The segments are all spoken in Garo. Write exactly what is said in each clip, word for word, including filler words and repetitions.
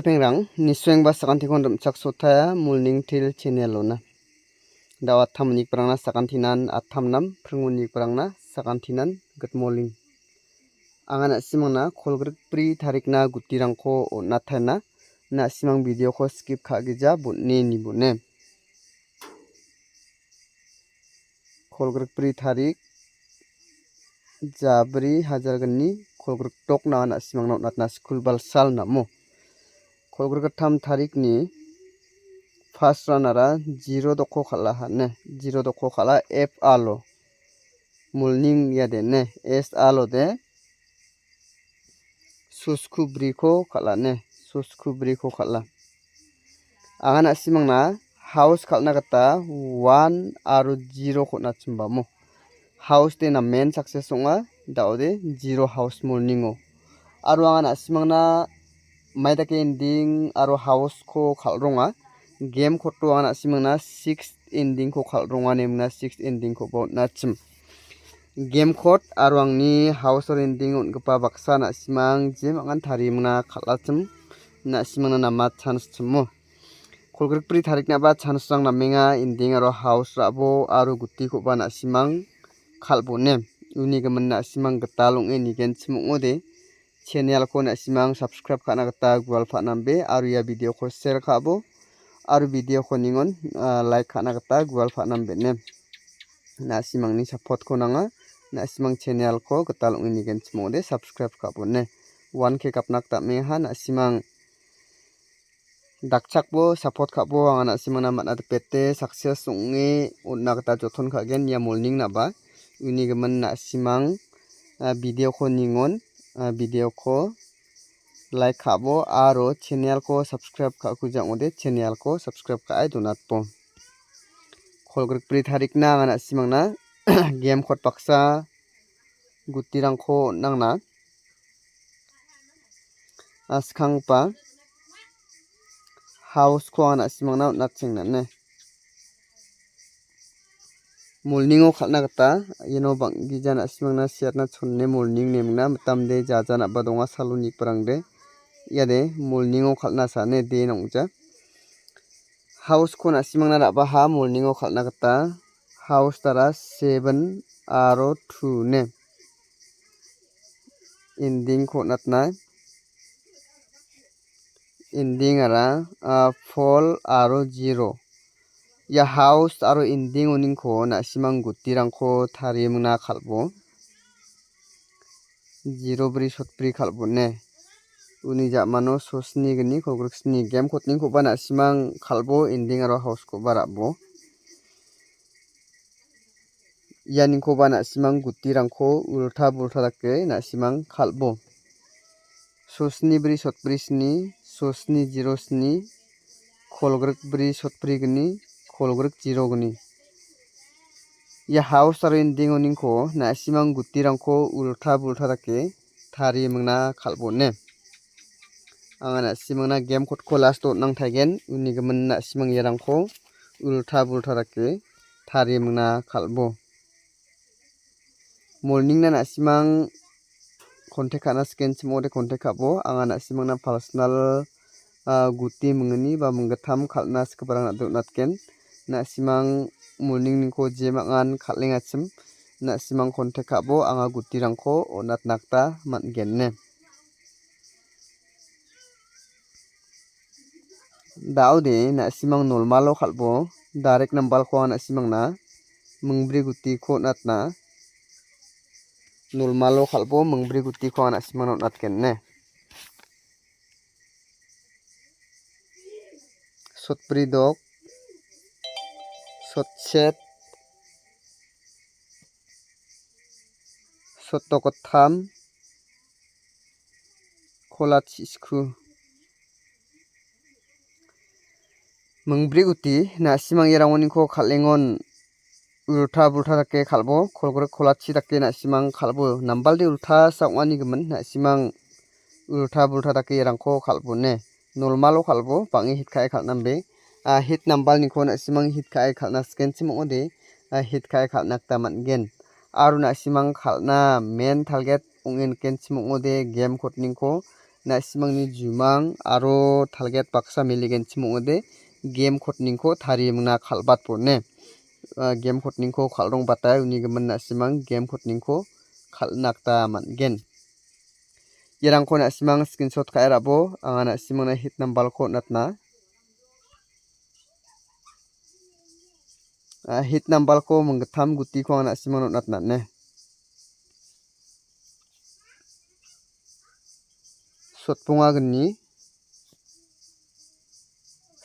Pengrang, nisoengba sakantikon rim·chaksotaya Molning Teer channel-ona. Da·o attam nikbarangna sakantinan attam nam, pringo nikbarangna sakantinan good morning. Anga na·simangna kolgrikbri tarikna gutirangko on·atna, na·simang video-ko skip ka·gija bon·e nibone. Kolgrikbri tarik, jabri hajalgni kolgrikdokna na·simangna on·atna skul balsal namo. Kolgrikgittam tarikni first round-ara zero dokko kal·a hane, zero dokko kal·a F R-o. Molning iadene, S R-ode, sosku briko kal·ane, sosku briko kal·a. Anga na·simangna house kal·na gita one aro zero-ko on·achimbamo. House de namen success ong·a, da·ode zero house Molning-o. Aro anga na·simangna maidake ending aro house-ko kal·ronga. Game code-o anga na·simangna six ending-ko kal·ronga, nemna six ending-koba on·achim. Game code aro angni house-o ending on·gipa baksa na·simang jemangan tarimna kal·achim, na·simangna nama chance chimo. Kolgrikbri tariknaba chance-rang namenga, ending aro house ra·bo aro gutikoba na·simang kal·bone. Uni gimin na·simang gital ong·e nigenchim ong·ode. Channel-ko na·simang subscribe ka·na gita gualpa nambe aro ia video-ko share ka·bo aro video-ko ningon, ah, like ka·na gita gualpa nambene. Na·simangni support-ko nanga, na·simang channel-ko gital ong·e nigenchim ong·ode subscribe ka·bone. One K gapna gita am·engaha, na·simang dakchakbo support ka·bo, anga na·simangna man·a dipete success ong·e on·na gita joton ka·gen ia Molning naba. Uni gimin na·simang, ah, video-ko ningon, ah, video-ko like ka·bo aro channel-ko subscribe ka·kuja ong·ode channel-ko subscribe ka·e donatbo. Kolgrikbri tarikna anga na·simangna game code baksa gutirangko on·angna. Askanggipa house-ko anga na·simangna on·atchengna ine. Molning-o kal·na gita iano bang·gija na·simangna siatna chone Molning nemingna mitamde jaja na·ba donga salon nikbarangde. Iade Molning-o kal·na sane de nong·ja. House-ko na·simangna ra·baha Molning-o kal·na gita house dara seven aro two ne. Ending-ko on·atna. Ending-ara, ah, four aro zero. Ia house aro ending-oningko na·simang gutirangko tarimingna kal·bo. Zero bri sotbri kal·bone. Uni ja·mano sosni gni kolgriksni game code-ningkoba na·simang kal·bo, ending aro house-koba ra·bo. Ianingkoba na·simang gutirangko ulta bulta dake na·simang kal·bo. Sosni bri sotbri sni, sosni zero sni, kolgrik bri sotbri gni, kolgrik zero gni. Ia house aro ending-oningko na·simang gutirangko ulta bulta dake tarimingna kal·bone. Anga na·simangna game code-ko last-o on·nang taigen, uni gimin na·simang iarangko ulta bulta dake tarimingna kal·bo. Molningna na·simang contact ka·na sikenchim ong·ode contact ka·bo. Anga na·simangna personal, ah, guti mingni ba minggittam kal·na sigiparang na·de on·atgen. Na·simang molningniko jemangan kal·engachim. Na·simang contact ka·bo, anga gutirangko on·atna gita man·gen ine. Da·ode na·simang nolmalo kal·bo, direct number-ko anga na·simangna mingbri gutiko on·atna. Nolmalo kal·bo, mingbri gutiko anga na·simangna on·atgen ine. Sotbri dok, sotset, sotdok gittam, kola chisku. Mingbri guti, na·simang iarangoniko kal·engon ulta bulta dake kal·bo, kolgrik kolachi dake na·simang kal·bo, nambalde ulta sa ong·ani gimin, na·simang ulta bulta dake iarangko kal·bo ine. Nolmalo kal·bo, bang·e hit ka·e kal·nambe. A hit nambalniko na·simang hit ka·e kal·na sikenchim ong·ode, a hit ka·e kal·na gita man·gen. Aro na·simang kal·na main target ong·e nikenchim ong·ode game code-ningko na·simangni jumang aro target baksa meligenchim ong·ode, gem kotningko tarie mingna kal·batbone. Ah, gem kotningko kal·rongbatai, uni gimin na·simang gem kotningko kal·na gita man·gen. Iarangko na·simang screenshot ka·e ra·bo, anga na·simangna hit nambalko on·atna. Ah, hit nambalko minggittam gutiko anga na·simangna on·atna ine. Sotbonga gni,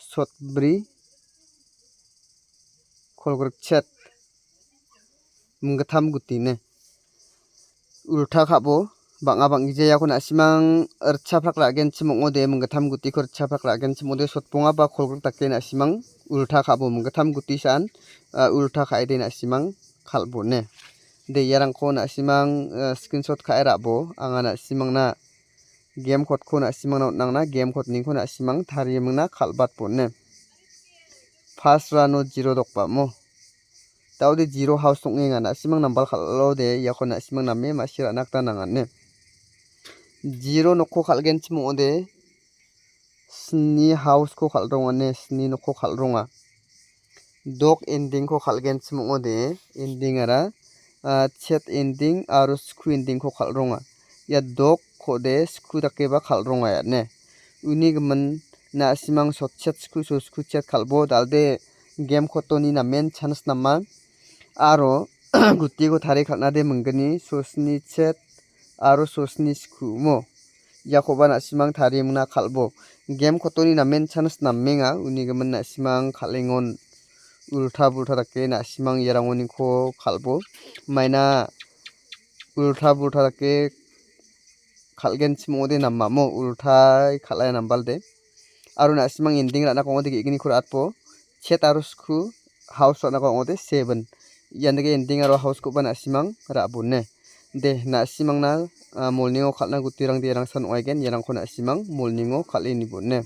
sotbri, kolgrikchet, minggittam gutine. Ulta ka·bo, bang·a bang·gija iako na·simang ritchaprak ra·genchim ong·ode, minggittam gutiko ritchaprak ra·genchim ong·ode, sotbonga ba kolgrik dake na·simang ulta ka·bo, minggittam guti san, ah, ulta ka·ede na·simang kal·bone. De, iarangko na·simang, ah, screenshot ka·e ra·bo, anga na·simangna gem kotko na·simangna on·angna, gem kotningko na·simang tarie mingna kal·batbone. Pas rano zero dokbamo. Daode zero house ong·enga, na·simang nambal kal·ode, iako na·simang name ma·sina gita nangane. Zero nokko kal·genchim ong·ode, sni houseko kal·rongane, sni nokko kal·ronga. Dok endingko kal·genchim ong·ode, endingara, ah, chet ending aro sku endingko kal·ronga. Ia dok ko·de sku dakeba kal·ronga iane. Uni gimin na·simang sotchet sku so sku chet kal·bo, dalde gem kotoni namen chans nama. Aro gutiko tarie kal·nade minggni sosni chet aro sosni sku umo. Iakoba na·simang tarie mingna kal·bo. Gem kotoni namen chans namenga, uni gimin na·simang kal·engon ulta bulta dake na·simang iarangoniko kal·bo. Maina ulta bulta dake kal·genchim ong·ode namamo, ultai kal·aia nambalde. Aro na·simang ending ra·nako ong·ode ge·gniko ra·atbo. Chet aro sku house ra·nako ong·ode seven. Ian dake ending aro housekoba na·simang ra·bone. De, na·simangna, ah, molningo kal·na gutirangde rangsan ong·aigen, iarangko na·simang molningo kal·e nibone.